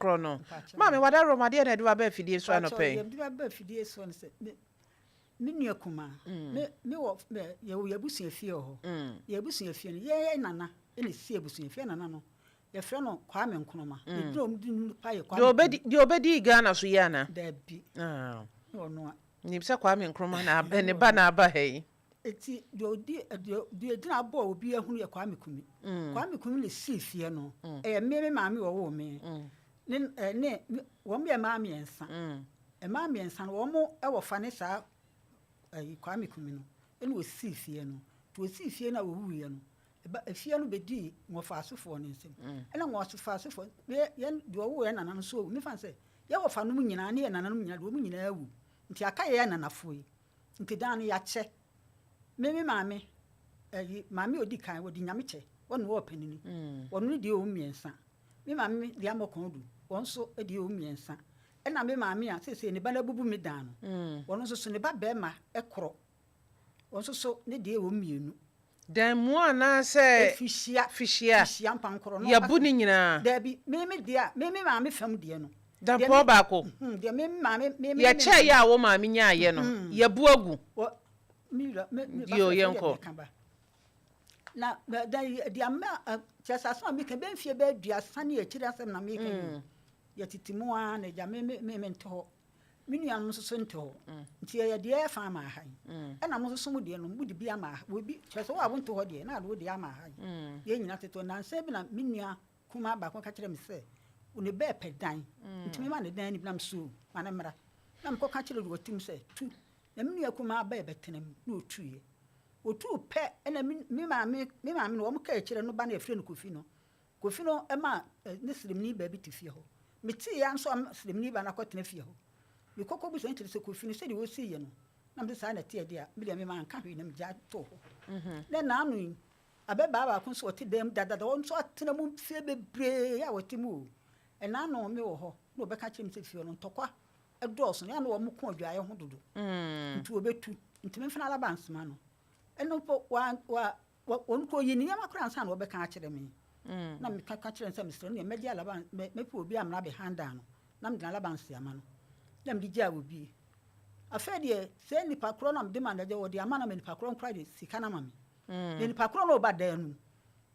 korɔ no. Maame, w'adaworoma, adeɛ na ɛde wo aba afidie so anɔpa yi? Mpakyɛw, deɛ mede aba afidie soɔ ne sɛ, me me nua kumaa, me me wɔ yɛwɔ yɛn abusua fie wɔ hɔ. Yɛn abusua fie no, yɛn nana na ɛsi abusua fie. Yɛn nana no, yɛfrɛ no Kwame Nkrumah. Ne din a wɔde no pa yɛ Kwame Nkrumah. Deɛ ɔbɛdii Ghana so yi anaa? Dabi. Nyɛ ɔno a. Menim sɛ Kwame Nkrumah na ne ba na aba ha yi. Eti deɛ ɔdi deɛ deɛ gyina bɔɔ obi ahunu yɛ Kwame Kumi. Kwame Kumi na esii fie no. Ɛyɛ me me maame ɔwoo me. Ne ne wɔn yɛ mmaa mmiɛnsa. Mmaa mmiɛnsa no wɔn wɔ fa ne saa ɛyi Kwame Kumi no ɛna osii fie no. Nti osii fie no a owuiɛ no, ɛba efie no bɛdii Nwɔfaasefoɔ no nsam. Ɛna Nwɔfaasefoɔ yɛ yɛn deɛ ɔwoo yɛn nana no nso awu. Mefa no sɛ yɛn wɔfanom nyinaa ne yɛn nananom nyinaa deɛ wɔn nyinaa awu. Nti aka yɛn ananafoɔ yi. Nti dan no yɛakyɛ. Me me maame, ɛyi, maame a ɔdi kan, wɔde Nyame kyɛ, wɔne wɔ ɔpanini. Wɔno ne deɛ ɔwɔ mu mmiɛnsa. Me maame deɛ ama kɔn du, wɔn nso deɛ ɔwɔ mu mmiɛnsa. Ɛna me maame a seesei ne ba no abubu me dan no, wɔno nso so ne ba barima korɔ, wɔn nso so ne deɛ wɔ mu mmienu. Dan mu anaasɛ Fihyia. Fihyia. Fihyia mpankoro no. Yɛbu ne nyinaa. Daabi, me me deɛ a, me me maame fam deɛ no. Dampɔn baako. Deɛ me maame, me me. Yɛkyɛeɛ a wo maame nyaaeɛ no, yɛbu agu. Wɔ, me wura, me me ba Dio, fɛfɛ deɛ yɛnkɔ. meka ba. Na da yi, deɛ ama, kyerɛ sɛ asɛm a meka bɛyɛ mfeɛ bɛyɛ aduasa ne akyire asɛm na meka yi o. Yɛtete mu ara na agya me me me mente hɔ. Me nuanom nso so nte hɔ. Nti yɛyɛ deɛ ɛyɛ fa ama ha yi. Ɛna mo nso so mo deɛ no, mode bi ama ha. Obi, kyerɛ sɛ wo a wonte hɔ deɛ, na ade wo deɛ ama ha yi. Yɛn nyinaa tete hɔ. Nnansa bi na me nua kumaa baako ka kyerɛɛ me sɛ, ne ba repɛ dan. Nti mema no dan no bi. Na mese o, ma no mmra. Na mekɔka kyerɛɛ deɛ ɔte mu sɛ, tu. Na me nua kumaa ba rebɛtena mu, na ɔtuiɛ. Ɔtuu pɛ, ɛna me me maame, me maame no, wɔn kaa akyire no ba no a yɛfrɛ no Kofi no, Kofi no maa ne sremni baa bi te fie hɔ. Metee ara nso a sremni baa no akɔtena fie hɔ. Mekɔ kɔbisa no kyerɛ sɛ Kofi no sɛdeɛ ɔsi yɛ no, na mese saa na ɛteɛ deɛ a, me deɛ me manka hwee na megyae too hɔ. Na nnaano yi, ababaa baako nso ɔte dan mu dadada, ɔno nso atena mu mfeɛ bebree a ɔte mu o. Nnaano mewɔ hɔ na ɔbɛka kyerɛ me sɛ fie hɔ no ntɔkwa dɔɔso, na ɛyɛ a na wɔko adwaeɛ ho dodo nti wɔbɛtu, nti memfa no alaba nsoma no. Ɛno mpo wa wa Wɔ wɔn kɔ yi ne nneɛma koraa ansa na wɔbɛka akyerɛ me. Na meka ka kyerɛ no sɛ mesrɛ no deɛ mɛgye Laban mɛ mɛpɛ obi a mmara bɛhan dan no na mede n'alabanse ama no. Na mede gyaa obi. Afei deɛ sɛ nipa korɔ no a mede ma no deɛ wɔde ama no ama nipa korɔ no koraa de sika no ama me. Na nipa korɔ no reba dan no mu.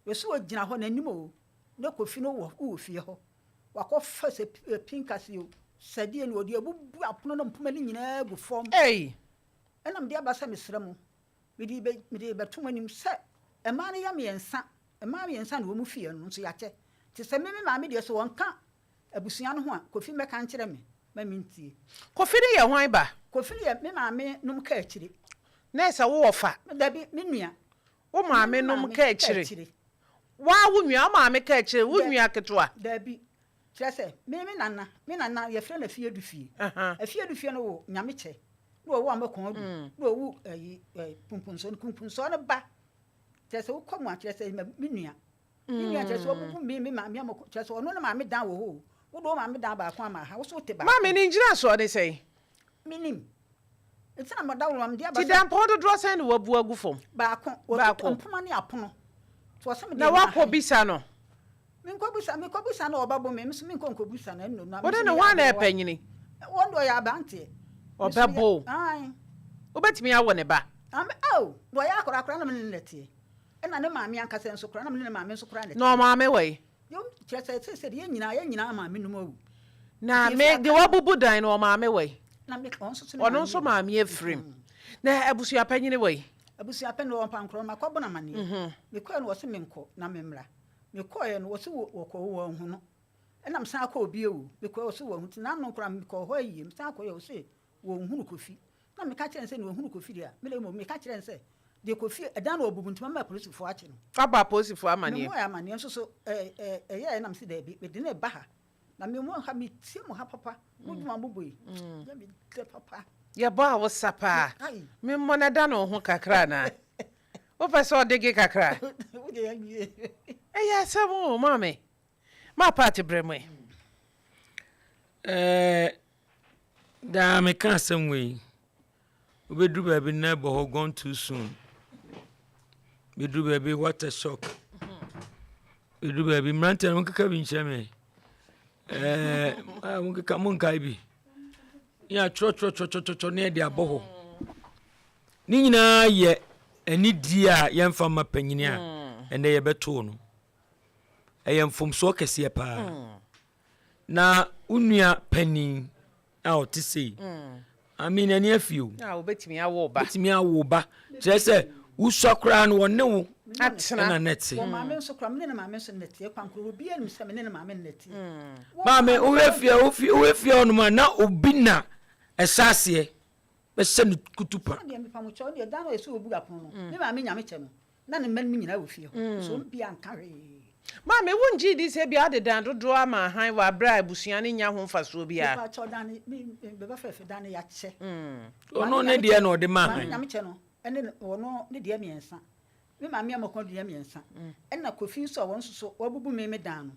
Yɛsi ɔgyina hɔ n'anim o na Kofi no wɔ wɔ fie hɔ. Wakɔfa sɛ pinkasi o sɛdeɛ no ɔde abubu apono no mpoma no nyinaa agu fam. Ei! Ɛna mede aba sɛ mesrɛ mo Mede rebɛ, mede rebɛto mo anim sɛ mmaa no yɛ mmiɛnsa, mmaa mmiɛnsa na wɔn fie no nso yɛakyɛ. Te sɛ me, me maame deɛ sɛ wɔnka abusua no ho a, Kofi mmɛka nkyerɛ me ma mentie. Kofi no yɛ hwan ba? Kofi no yɛ me maame nom kaakyire. Na ɛsɛ wo wɔfa? Dabi, me nua. Wo maame nom kaakyire? Waa wo nua, wo maame kaakyire, wo nua ketewa? Dabi, kyerɛ sɛ, me me nana, me nana yɛfrɛ no Afie-Adufie. Afie-Adufie no wɔ Nyamekyɛ, na ɔwɔ Amakɔn-Adu, na ɔwɔ ayi ɛ Kumpunsɔ no, Kumpunsɔ no ba, kyerɛ sɛ wokɔ mu a, kyerɛ sɛ me nua, me nua kyerɛ sɛ wabubu me me maame Amakɔ, kyerɛ sɛ ɔno ne maame dan wɔ hɔ o, wode wo maame dan baako ama ha, wo nso wote baako. Maame, ne ngyinasoɔ ne sɛn? Menim. Nti na mada wo mede aba sɛ. Ti dampɔn dodoɔ sɛn na wabu agu fam? Baako. Baako. Mpoma ne apono. Nti ɔsɛ mede Na wakɔ bisa no? Menkɔ bisa, mekɔ bisa no ɔbɛbo me, me nso menkɔ nkɔ bisa no ɛno na. Wo ne no hwan na ɛpanyini? Wɔn deɛ ɔyɛ aberanteɛ. Ɔbɛbo wo? Ae. Wobɛtumi awo ne ba? Ame, ao, na ɔyɛ akwadaa koraa na me ne no na ɛteɛ. Ɛna ne maame ankasa nso koraa na me ne ne maame nso koraa na ɛteɛ. Na ɔmaame wɔ he? Yom, kyerɛ sɛ seesei deɛ yɛn nyinaa, yɛn nyinaa maame nom awu. Na Nti me, efi deɛ aka. wabubu dan no, ɔmaame wɔ he? Na me, ɔno nso so ne Ɔno maame nso awu. maame afirim. Na abusua panyini wɔ he? Abusua panyin wɔ Ɔpankorɔ no, makɔbɔ no amaneɛ. Mekɔɛ no, wɔse menkɔ na memmra. Mekɔeɛ no, wɔse wɔkɔ wɔanhu no. Ɛna mesan kɔɔ bio o, mekɔɛ wɔse wɔanhu. Nti n'ano koraa mekɔɔ hɔ ayie, mesan kɔeɛ wɔse wɔnhunu Kofi. Na meka kyerɛɛ no sɛ nea ɔhunu Kofi deɛ a, me deɛ mmom meka kyerɛɛ no sɛ deɛ Kofi, ɛdan no ɔbubu nti mɛma apolisifoɔ akye no. Woabɔ apolisifoɔ amaneɛ? Memmɔɔ amaneɛ nso so ɛ, ɛ, ɛyɛɛ na mese daabi, mede no reba ha. Na me mo ha, metie mo ha papa, mo dwuma a mobɔ yi, yɛ me dɛ papa. Yɛbɔ a wosa paa. Memmɔ na da ne wo ho kakra anaa? Wopɛ sɛ ɔdege kakra? Ɛyɛ asɛm o, maame. Ma Pat brɛ mu ɛ. Ɛɛ, daa meka asɛm wei. Wobɛduru baabi na ɛbɔ hɔ gone too soon. Bɛduru baabi what a shock. Bɛduru baabi mmeranteɛ no monkeka bi nkyerɛ me. Ɛɛ monkeka monkae bi. Ne atwerɛtwerɛtwerɛtwerɛ ne yɛde abɔ hɔ. Ne nyinaa yɛ anidie a yɛmfa mma panyini a ɛnɛ yɛbɛtoo no. Ɛyɛ mfomsoɔ kɛseɛ paa. Na wo nua panin a ɔte sei mm. I mean ani afi o. A obetumi awo ba. Obetumi awo ba. Kyerɛ sɛ wusua koraa no wɔne wo atena. Ɛna nɛte. Wɔ maame nso koraa mene ne maame nso nɛte kwankoro obi anim sɛ mene ne maame nɛte. Mm. Maame wohwɛ fie wofi wohwɛ fie hɔnom a na obi na ɛhyɛ aseɛ bɛhyɛ no kutupa. Deɛ mepa mo kyɛw deɛ dan no ɛsɛ obu apono no. Mm. Me maame nyame kyɛ no. Na ne mma no nyinaa wɔ fie hɔ, nso wɔn biara nka hwee. Maame, wongye di sɛ ebia wode dan dodoɔ ama ahan wɔ aberɛ a abusua no nnya ho mfasoɔ biara? Mepa kyɛw, dan no, me, me ba fɛfɛ, dan no yɛakyɛ. Ɔno ne deɛ na ɔde ma ahan. Maame Nyamekyɛ no, ɛne ɔno ne deɛ mmiɛnsa. Me maame Amoako deɛ mmiɛnsa. Ɛna Kofi nso a wɔn nso so wɔabubu me me dan no,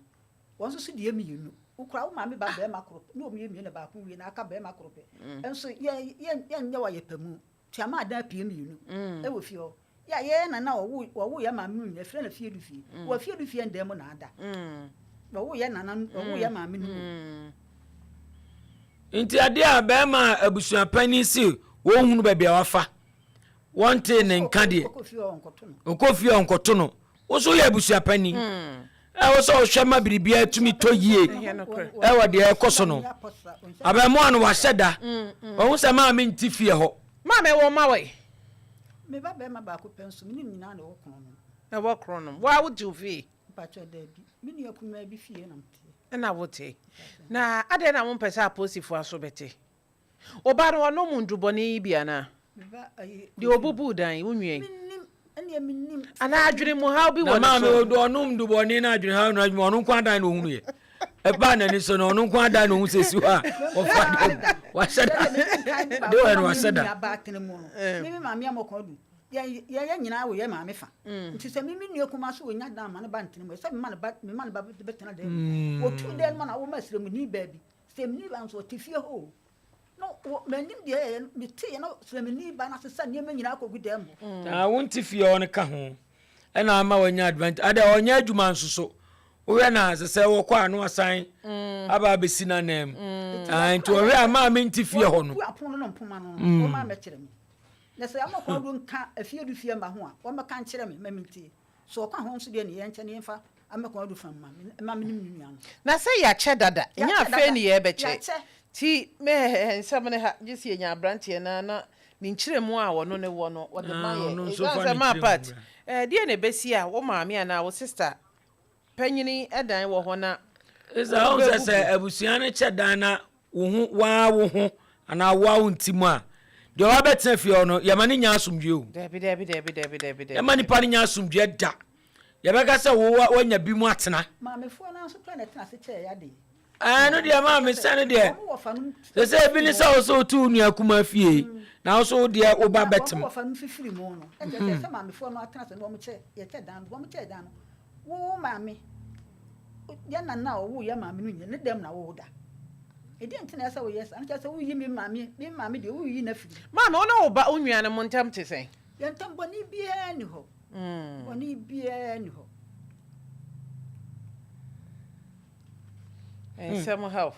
wɔn nso so deɛ mmienu. Wo koraa wo maame ba barima koro pɛ, ne wɔn yɛ mmienu na baako wie na aka barima koro pɛ. Nso yɛ, yɛ, yɛnyɛ wɔ ayɛpamu. Tua maa dan pie mmienu wɔ fie hɔ. Yɛ a yɛn na na wɔwo wɔwo yɛn maame no nyinaa efiri na fie du fie. Wɔ fie du fie ndan mu na ada. Wɔwo yɛn nana wɔwo yɛn maame no mu. Nti adeɛ a bɛrima a abusuapanin se wɔnhunu baabi a wafa wɔntee ne nka deɛ Ɔkɔ fie hɔ ɔnkɔto no. ɔkɔ fie a ɔnkɔto no wo nso woyɛ abusuapanin ɛwɔ sɛ ɔhwɛ ma biribiara tumi tɔ yie ɛwɔ deɛ ɛkɔ so no abɛmoa no wahyɛ da ɔho sɛ maame nti fie hɔ. Maame wɔ mma wɔ he? Me ba bɛrima baako pɛ nso me ne no nyinaa na ɛwɔ korɔn nom. Ɛwɔ korɔn nom. Wo a wote wo fie? Mpakyɛ daabi. Me nua kumaa bi fie na meteɛ. Ɛna wote. Na adɛn na wompɛ sɛ apolisifoɔ aso bɛte? Wo ba no ɔnom nnurubɔne yi bi anaa? Deɛ ɔbubuu dan yi, wo nua yi? Anaa adwenemuhaw bi wɔ ne so? Na maame odo ɔnom nnubɔne na adwenehaw no adwuma ɔno nko adan na ohunu yɛ. Ɛbaa n'ani so no ɔno nko adan na ohun sɛ esi hɔ a ɔfa deɛ mu wahyɛ da. Deɛ ɔyɛ no wahyɛ da. Me maame amɔkɔ du yɛn yɛn nyinaa wɔ yɛ maame fa nti sɛ me me nua kuma so wɔnya dan ma ne ba ntena mu ɛsɛ mema ne ba mema ne ba bɛtena dan mu wɔtu dan mu na wɔma srɛmuni baabi Sremni ba nso ɔte fie hɔ o. Na wɔ m'anim deɛ ɛyɛ no meteeɛ na sremni ba no asesa nneɛma nyinaa akɔgu dan mu hɔ. Na wonte fie hɔ no ka ho ɛna ama wanya advantage. Adɛ ɔnyɛ adwuma nso so. Wohwɛ na sɛ sɛ wɔkɔ a na wasan aba abɛsi n'anan mu. Ah, nti ɔhwɛ a maame nte fie hɔ no. Wɔbu apono no mpoma no no, wɔma mɛkyerɛ me. Na sɛ ama kwan do nka afie du fie mma ho a, wɔmmɛka nkyerɛ me ma mentie. So ɔkwan hɔ nso deɛ ne yɛnkyɛ ne yɛmfa amɛkwan adu fam ma me ma me ne me nua no. Na sɛ yɛakyɛ dada, ɛnyɛ afei ne yɛrebɛkyɛ. Nti me nsɛm no ha, gye sɛ yɛnya aberanteɛ no ara na ne nkyerɛmu a ɔno ne wɔ no ɔde ma yɛn. Ɛsiane sɛ maa Pat, ɛdeɛn na ɛbɛsi a wo maame anaa wo sista panyini dan wɔ hɔ na Ɛsɛ sɛ sɛ sɛ abusua no kyɛ dan na wo ho waa wo ho anaa woa wo nti mu a deɛ wabɛtena fie hɔ no yɛma no nya asomdwoeɛ o. Dabi dabi dabi dabi dabi dabi. Yɛma nipa no nya asomdwoeɛ da. Yɛbɛka sɛ wo wanya bi mu atena. Maamefoɔ no nso koraa na ɛtena ase kyɛɛ yɛ adeɛ. Ɛno deɛ maame sɛ no deɛ sɛ sɛ ebi ne sɛ wo sɛ wote wo nua kumaa fie na wo so wo deɛ wo ba bɛtem. Wɔn wɔfa no fifiri mu no ɛkyɛ sɛ sɛ maamefoɔ no atena ase na wɔn kyɛ yɛkyɛ dan no wɔn kyɛ dan no wo maame yɛ nana a ɔwoo yɛ maame no nyina ne dɛm na wo da ɛdeɛ nti na ɛsɛ woyɛ saa no kyerɛ sɛ woyi me maame me maame deɛ woyi no afiri. Maame wo ne wo ba wo nua no mo ntam te sɛn? Yɛn ntam bɔne biara nni hɔ. Bɔne biara nni hɔ. Nsɛm ha o,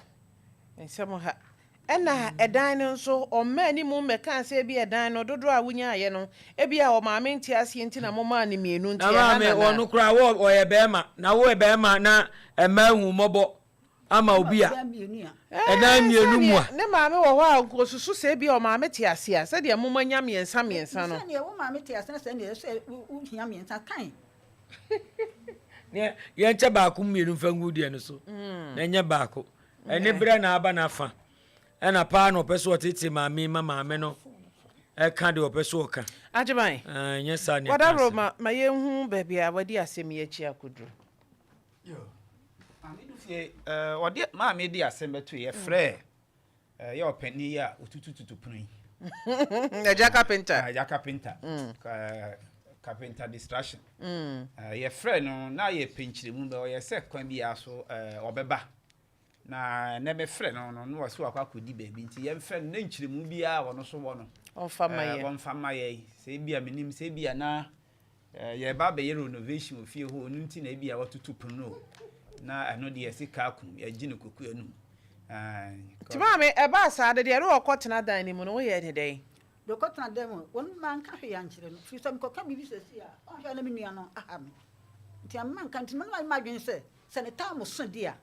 nsɛm ha. Ɛna ɛdan no nso, ɔmma anim mmɛkaa sɛ ebi ɛdan no dodoɔ a wonyaeɛ no, ebi a ɔmaame nte aseɛ nti na momaa no mmienu nti Na ɛha maame, na na. ɔno koraa wɔ ɔyɛ bɛrima, na woyɛ bɛrima na mmaa hu mmɔbɔ ama obi a, ɛdan mmienu mu a. Sɛdeɛ ne maame wɔ hɔ a, nka ɔsusu sɛ ebia ɔmaame te ase a, sɛdeɛ moma nya mmiɛnsa mmiɛnsa no. Sɛdeɛ wo maame te ase na sɛdeɛ ɛsɛ wohia mmiɛnsa kan. Yɛnkyɛ baako mmienu mfa ngu deɛ no so na ɛnyɛ baako. Ɛne berɛ na aba n'afa ɛna paa na ɔpɛ so ɔtete maame ma maame no ɛka deɛ ɔpɛ so ɔka. Agyeman, Ɛnyɛ saa ne ɛka wadaworo asɛm. ma ma yɛnhu baabi a wadi asɛm yi akyi akɔduru. Maame du fie ɔde maame de asɛm bɛto yɛ frɛ yɛ ɔpanin yi a otutututu pono yi. Agya kapenta. Agya kapenta. Kapenta distraction. Yɛfrɛ no na yɛ pɛnkyerɛmu bɛ ɔyɛ sɛ kwan biara so ɔbɛba. Na ɛnɛ mefrɛ no no na wɔsɛ wakɔ akɔdi baabi nti yɛmfrɛ no na nkyerɛmu biara ɔno so wɔ no. Ɔmfa ma yɛn. Ɔmfa ma yɛn. Sɛ ebi a menim sɛ ebi a na yɛreba abɛyɛ renovation wɔ fie hɔ ɔno nti na ebi a watutu pono no o. Na ɛno deɛ sika akum, yɛgye no kuku anum. Nti maame, ɛbaa saa no deɛ na ɔkɔtena dan no mu no, woyɛɛ no dɛn? Deɛ ɔkɔtena dan mu no, wɔn manka hwee ankyerɛ no, firi sɛ mekɔka biribi seesei a, ɔnhwɛ a na me nua no aha me. Nti amma manka, nti na mayɛ m'adwene sɛ, sɛ ne tam so deɛ a,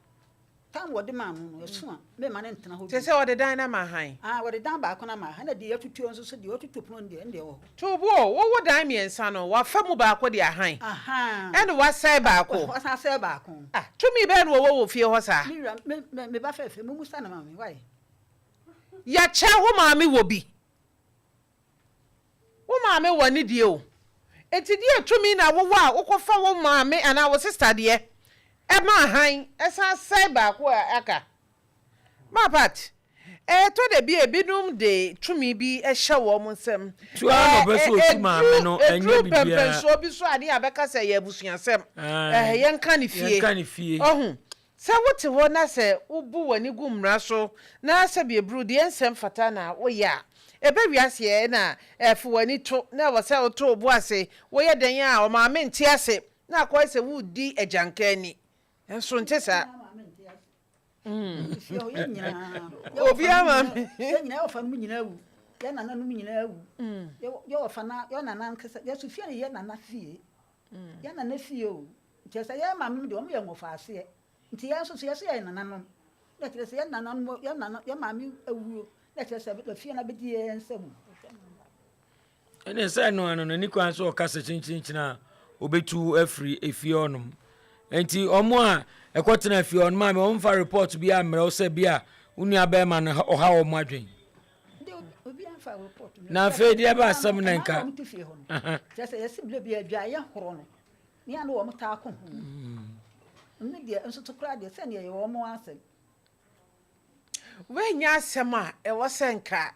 Tam wɔde maa no no, ɛso a, meremma no ntena hɔ bio. Kyerɛ sɛ wɔde dan no ama hann. Aa, wɔde dan baako no ama hann, ɛnna deɛ yɛatutuo nso so deɛ, wɔatutu pono no deɛ, ɛno deɛ ɛwɔ hɔ. To bo o, wowo dan mmiɛnsa no, wɔafa mu baako de ahan, ɛnna wɔasɛe baako. Wɔasan asɛe baako. Ah, tumi bɛn na wɔwɔ wɔ fie hɔ saa? Me wura, me, me, me ba fɛfɛ, mommisa no ma me, wai? Yɛkyɛ wo maame wɔ bi. Wo maame wɔ ne deɛ o. Enti deɛ tumi na wowɔ a wokɔfa wo maame anaa wo sista deɛ ma hann san sɛe baako a aka? Ma Pat, ɛtɔ da bi a ebinom de tumi bi hyɛ wɔn nsam. Tu ara na ɔpɛ sɛ otu maame no, ɛnyɛ Ɛduru biribiara. mpɛmpɛnsoɔ bi so a ne yɛabɛka sɛ ɛyɛ abusuasɛm. Yɛnka no fie. Yɛnka no fie. Wahu? Sɛ wote hɔ na sɛ wobu w'ani gu mmara so na sɛ beburu deɛ nsɛm fata na woyɛ a, ɛba wiase ɛ na ɛfo w'ani to na ɛwɔ sɛ woto wo bo ase, woyɛ dɛn a ɔmaame nte ase na akɔyɛ sɛ woredi agyanka ani. Nso nte saa. Obiara maame. Yɛn nyinaa wɔfa no mu nyinaa awu. Yɛn nananom nyinaa awu. Yɛ wɔfa na yɛn nana ankasa yɛso fie no yɛ nana fie. Yɛn nana fie o. Kyerɛ sɛ yɛn maamenom deɛ wɔn yɛ nwɔfaaseɛ nti yɛn nso so yɛso yɛyɛ nananom na kyerɛ sɛ yɛn nananom yɛn nana yɛn maame awuo na kyerɛ sɛ afie no abɛdi yɛn nsa mu. Ɛne sɛ ɛno ano no ne kwan so ɔka sɛ kyenkyenkyen a obetu afiri efie hɔnom nti wɔn a ɛkɔtena efie hɔ no maame wɔn mfa report bi ammerɛw sɛ bi a wo nua bɛrima no ɔha wɔn adwen. Na afei deɛ ɛba asɛm na nka. Kyerɛ sɛ yɛsi bere bi adwaeɛ horɔ no Nea na wɔtaa ko ho no deɛ, nso to koraa deɛ, sɛdeɛ ɛyɛ wɔn asɛm. Wei nyɛ asɛm a ɛwɔ sɛ nka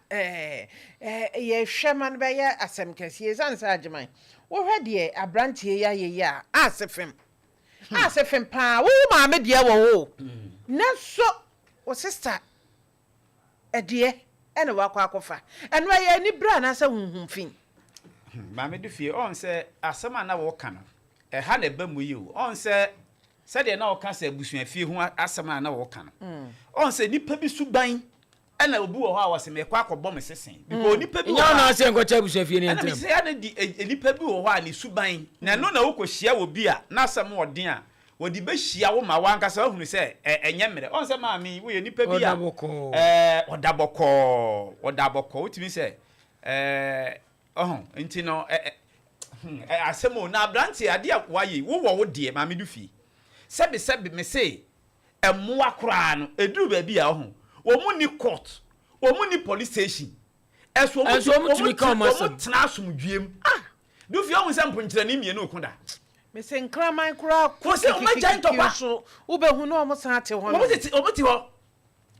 yɛhwɛ ma no bɛyɛ asɛm kɛseɛ ɛsiane sɛ Agyeman, wohwɛ deɛ aberanteɛ yi ayɛ yi a, ase fem. Ase fem paa. Wo wo maame deɛ wɔ hɔ o, nanso wo sista Ɛdeɛ ɛna wakɔ akɔfa. Ɛno ɛyɛ anibere anaasɛ honhom fi? Maame du fie, ɔn sɛ asɛm a na wɔka no, ɛha na ɛba mu yi o. Ɔn sɛ sɛdeɛ na ɔka sɛ abusuafie ho asɛm a na wɔka no, ɔn sɛ nipa bi suban ɛna obi wɔ hɔ a wɔsɛ mekɔ akɔbɔ me sese. Because nipa bi wɔ Nyɛ hɔ ɔno a asɛ nkɔkyɛ abusuafie no ɛna yɛntena mu. mesɛ ɛna di nipa bi wɔ hɔ a ne suban na ɛno na wokɔhyia wɔ bi a n'asɛm ɔden a Wɔde bɛhyia wo ma w'ankasa woahunu sɛ ɛnyɛ mmerɛ. Ɔhu sɛ maame yi, woyɛ nipa bi a Ɔda bɔkɔɔ. ɛɛ, ɔda bɔkɔɔ, ɔda bɔkɔɔ. Wotumi sɛ ɛɛ, ɔho, nti no ɛ, ɛ, hmm, ɛ, asɛm o. Na aberanteɛ, adeɛ a woayɛ yi, wowɔ wo deɛ, maame du fie. Sɛbe sɛbe, mese mmoa koraa no, ɛduru baabi a, ɔho, wɔn nni court, wɔn nni police station. Ɛso wɔn Ɛnso wɔn tumi ka wɔn asɛm. Wɔn tena asomdwoeɛ mu. Ah! Dufie ɔhu sɛ mponkyerɛne mmienu reko da. Mese nkraman koraa ko Wɔse wɔn agyae kikikiki ntɔkwa. nso wobɛhu na wɔn san te hɔ nom. Wɔn tete wɔn te hɔ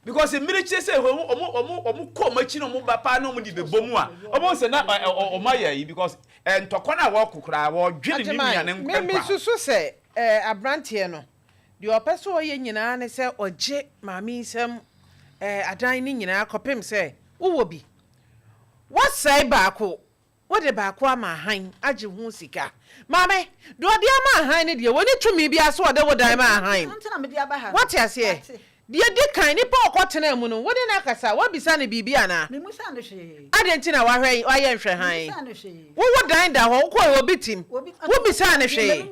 because mmirekyie sɛ wɔn wɔn wɔn wɔn kɔ wɔn akyi na wɔn ba paa na wɔn de bɛbɔ mu a wɔn sɛ na ɛ ɛ wɔn ayɛ ayi because ɛ ntɔkwa no a wɔko koraa wɔdwene ne nua Agyeman, ne me nkwa me ho. susu sɛ ɛɛ abranteɛ no deɛ ɔpɛ sɛ ɔyɛ nyinaa ne sɛ ɔgye maame yi nsam ɛɛ adan no nyinaa kɔpem sɛ wowɔ bi. Woasɛe baako Wode baako ama hann agye ho sika. Maame, deɛ ɔde ama hann no deɛ, ɔnni tumi biara sɛ ɔde wo dan ma hann. Woate aseɛ? Deɛ ɛdi kan, nipa a ɔkɔtenaa mu no, wo ne no akasa? Woabisa no biribi anaa? Adɛn nti na wahwɛ, wayɛ nhwɛ hann? Wo wo dan da hɔ, wokɔɔ obi tim, wobisaa no hwee?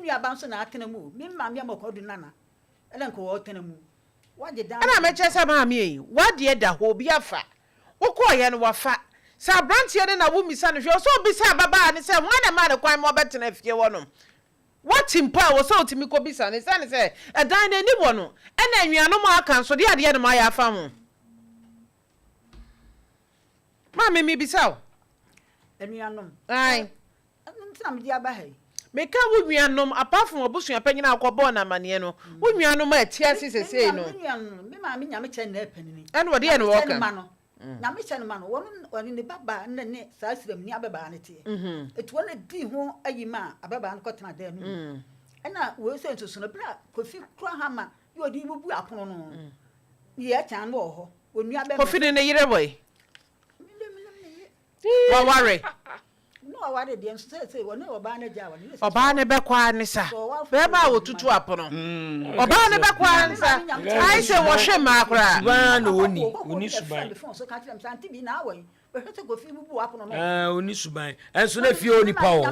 Ɛna mekyerɛ sɛ maame ei, w'adeɛ da hɔ, obi afa. Wokɔeɛ no, wafa. Sɛ aberanteɛ no na wommisa no hwee, ɛwɔ sɛ ɔbisa ababaawa no sɛ hwan na ɛmaa no kwan ma ɔbɛtenaa fie hɔnom. Woate mpo a, ɛwɔ sɛ wotumi kɔbisa no ɛsiane sɛ ɛdan no ani wɔ no, ɛna anuanom a aka nso deɛ adeɛ no moayɛ afa ho. Maame, mebisa wo. Anuanom. Ae. Ɛno nti na mede aba ha yi. Meka wo nuanom, apart from w'abusua panyin a wokɔbɔɔ no amaneɛ no, wo nuanom a ɛte ase sesei no. Me nuanom no, me maame Nyamekyɛ nnɛɛ panini. Ɛna ɔdeɛ na wɔka. Nyamekyɛ ma no, Nyamekyɛ no ma no, wɔn ɔne ne ba baa na ne saa sremni ababaa no teɛ. Eti wɔn na dii ho ayi maa ababaa no kɔtena dan no mu. Ɛna wei sɛ nso so no, bere a Kofi kura hama yɛ ɔde bubu apono no, yɛ kyan no wɔ hɔ, onua bɛma. Kofi ne ne yere wɔ he? Waware. waware deɛ nso seesei wɔne ɔbaa no agya aware. Ɔbaa no bɛkɔ ara ne sa. Bɛrima a wɔtutu apono. Ɔbaa no bɛkɔ ara ne sa. Ayɛ sɛ wɔhwe mmaa koraa. Suban na ɔnni, ɔnni suban. Ɛɛ ɔnni suban. Ɛnso na fie hɔ nipa wɔ hɔ.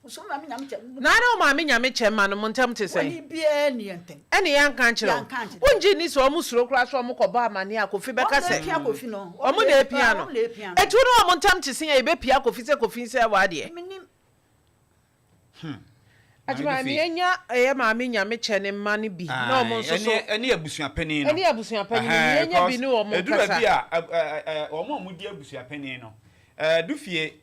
Na ne wo maame Nyame kyɛ mma no mo ntam te sɛn? Ɛne yɛanka ankyerɛ wo? Wongye nni sɛ wɔn suro koraa sɛ wɔn kɔbɔ amaneɛ a Kofi bɛka sɛ wɔn na apia no? Enti wo ne wɔn ntam te sɛn a yɛbɛpia Kofi sɛ Kofi nsɛe w'adeɛ? Agyeman me anya ɛyɛ maame Nyame kyɛ ne mma no bi na wɔn nso so Ɛne abusuapanin no. Ɛne abusuapanin no me anya bi ne wɔn Ɛduru nkasa. baabi a wɔn a wɔdi abusuapanin no du fie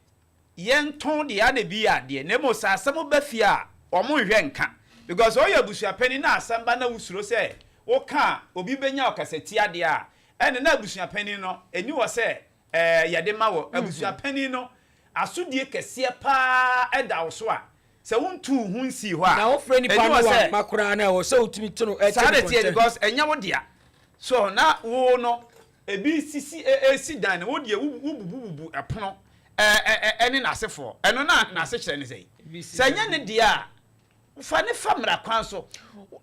Yɛntɔn deɛ ana ebi yɛ adeɛ na mmom sɛ asɛm ba fie a wɔn nhwɛ nka because sɛ woyɛ abusuapanin na asɛm ba na wosuro sɛ woka a obi bɛnya ɔkasatia deɛ a ɛne na abusuapanin no ɛni hɔ sɛ ɛɛ yɛde ma wɔ abusuapanin no asodie kɛseɛ paa ɛda wo so a sɛ wontuu wo ho nsii hɔ a Na wofrɛ nipa ɛni no hɔ sɛ wamma koraa no a ɛwɔ sɛ wotumi te no ɛte saa no na ɛteɛ kɔntɛn. because ɛnyɛ wo dea so na wo no Ebi sisi resi dan no, wo deɛ wobubububu ɛpono ne n'asefoɔ. Ɛno na n'asekyerɛ ne sɛn? Sɛ ɛnyɛ ne deɛ a, fa no fa mmara kwan so.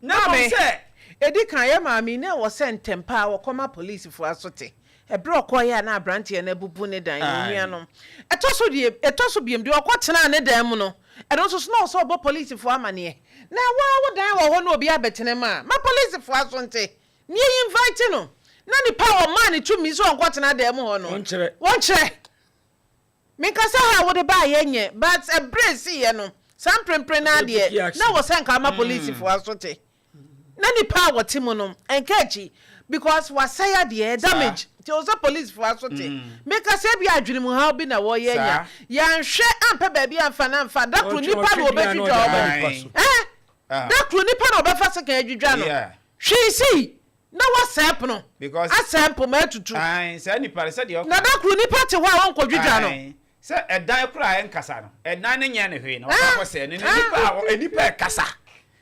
Na mmom Maame, sɛ. Ɛdi kan, yɛ maame yi, na ɛwɔ sɛ ntɛm pa ara wɔkɔma polisifo aso te. Ɛberɛ a ɔkɔeɛ a na aberanteɛ no abubu ne dan no, onuanom. Ɛtɔ so deɛ, ɛtɔ so biom, deɛ ɔkɔtenaa ne dan mu no, ɛno nso so na ɛwɔ sɛ ɔbɔ polisifo amaneɛ. Na wo ara wo dan wɔ hɔ na obi abɛtena mu a, ma polisifo aso nte. Nea invite no na nipa a ɔmaa no tumi sɛ ɔnkɔtena dan mu hɔ no wɔnkyerɛ. Menka sɛ ha a wode baeɛ nyɛ but ɛberɛ a ɛsiiɛ no saa mprempren no ara deɛ na ɛwɔ sɛ nka ama polisifoɔ aso te na nipa a wɔte mu no nka akyi because wasɛe adeɛ damage nti ɛwɔ sɛ polisifoɔ aso te. Meka sɛ ebia adwenemuhaw bi na wɔreyɛ anya yɛanhwɛ ampɛ baabi amfa no amfa da koro nipa na wɔbɛdwidwa wɔn eh da koro nipa na wɔbɛfa sekan adwidwa no. Hwee sei na wasɛe pono, asɛe mpoma atutu. Na da koro nipa te hɔ a ɔnkɔdwidwa no. Sɛ ɛdan koraa a ɛnkasa no, ɛdan no nyɛ no hwee na wakɔ akɔsɛe no. Na nipa a nipa ɛkasa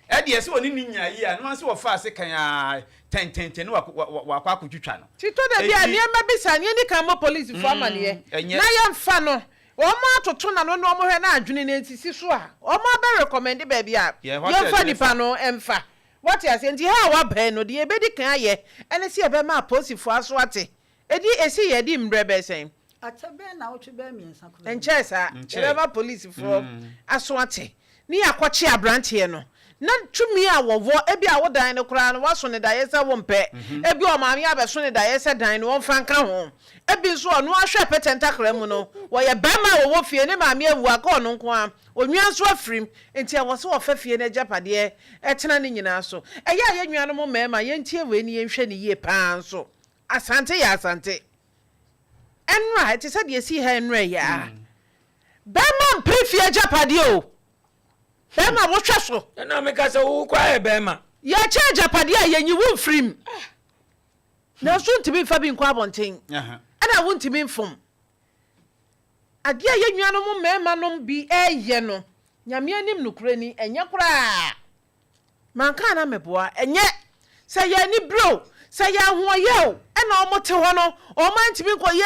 ɛdeɛ sɛ ɔne ne nya yie a, na sɛ wɔfa ase kan ara tɛntɛntɛn na wakɔ akɔtwitwa no. Nti tɔ da bi a nneɛma bi saa no yɛnni kan mmɔ polisifo amaneɛ na yɛmfa no, wɔn atoto n'ano na wɔhwɛ na adwene no nsisi so a, wɔn abɛ recommend baabi a yɛmfa nipa no mfa. Woate aseɛ? Nti ha a woaba yi no, deɛ yɛbɛdi kan ayɛ ne sɛ yɛbɛma apolisifoɔ aso ate. Ɛdi, ɛsi yɛ, ɛdi mmerɛ bɛyɛ sɛn? Akyɛ bɛyɛ nnawɔtwe bɛyɛ mmiɛnsa koraa ni. Ɛnkyɛɛ saa. Yɛbɛma polisifoɔ aso ate, ne yɛakɔkye aberanteɛ no. Na tumi a wɔwɔ, ebia wo dan no koraa no, woaso no daeɛ sɛ wompɛ. Ebia ɔmaame abɛso no daeɛ sɛ dan no ɔmfa nka ho. Ebi nso ɔno ahwɛ pɛtɛ ntakra mu no, wɔyɛ barima a wɔwɔ fie, ne maame awu, aka ɔno nko ara. Onua nso afirim, enti ɛwɔ sɛ ɔfa fie no agyapadeɛ tena ne nyinaa so. Ɛyɛ a yɛn nuanom mmarima, yɛntie wei na yɛnhwɛ no yie pa ara nso. Asante yɛ Asante. Ɛnnora, ɛte sɛ deɛ ɛsii ha nnora yi ara. Barima mpere fie agyapadeɛ o. Barima, wohwɛ so. Ɛna meka sɛ wo koraa yɛ barima. Yɛkyɛ agyapadeɛ a, yɛnyi wo mfirim. Nanso wontumi mfa bi nkɔ abɔnten, ɛna wontumi mfom. Adeɛ a yɛn nuanom mmarima nom bi reyɛ no, Nyame anim nokorɛ ni, ɛnyɛ koraa. Manka a na meboa, ɛnyɛ. Sɛ yɛn ani bere o, sɛ yɛn ahoɔyɛ o, ɛna wɔn te hɔ no, wɔn antumi nkɔ yɛ.